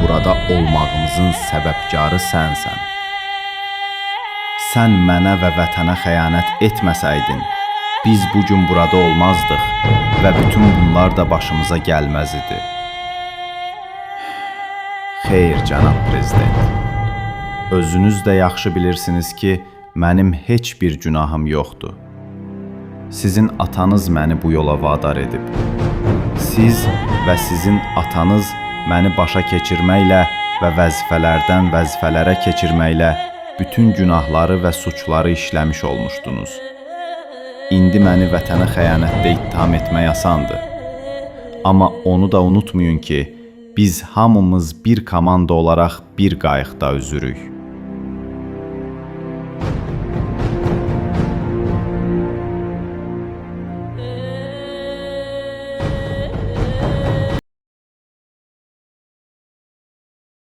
burada olmağımızın səbəbkarı sənsən. Sən mənə və vətənə xəyanət etməsəydin, biz bu gün burada olmazdıq və bütün bunlar da başımıza gəlməz idi. Xeyr, cənab prezident. Özünüz də yaxşı bilirsiniz ki, mənim heç bir günahım yoxdur. Sizin atanız məni bu yola vadar edib. Siz və sizin atanız məni başa keçirməklə və vəzifələrdən vəzifələrə keçirməklə bütün günahları və suçları işləmiş olmuşdunuz. İndi məni vətənə xəyanətdə ittiham etmək asandır. Amma onu da unutmayın ki, biz hamımız bir komanda olaraq bir qayıqda üzürük.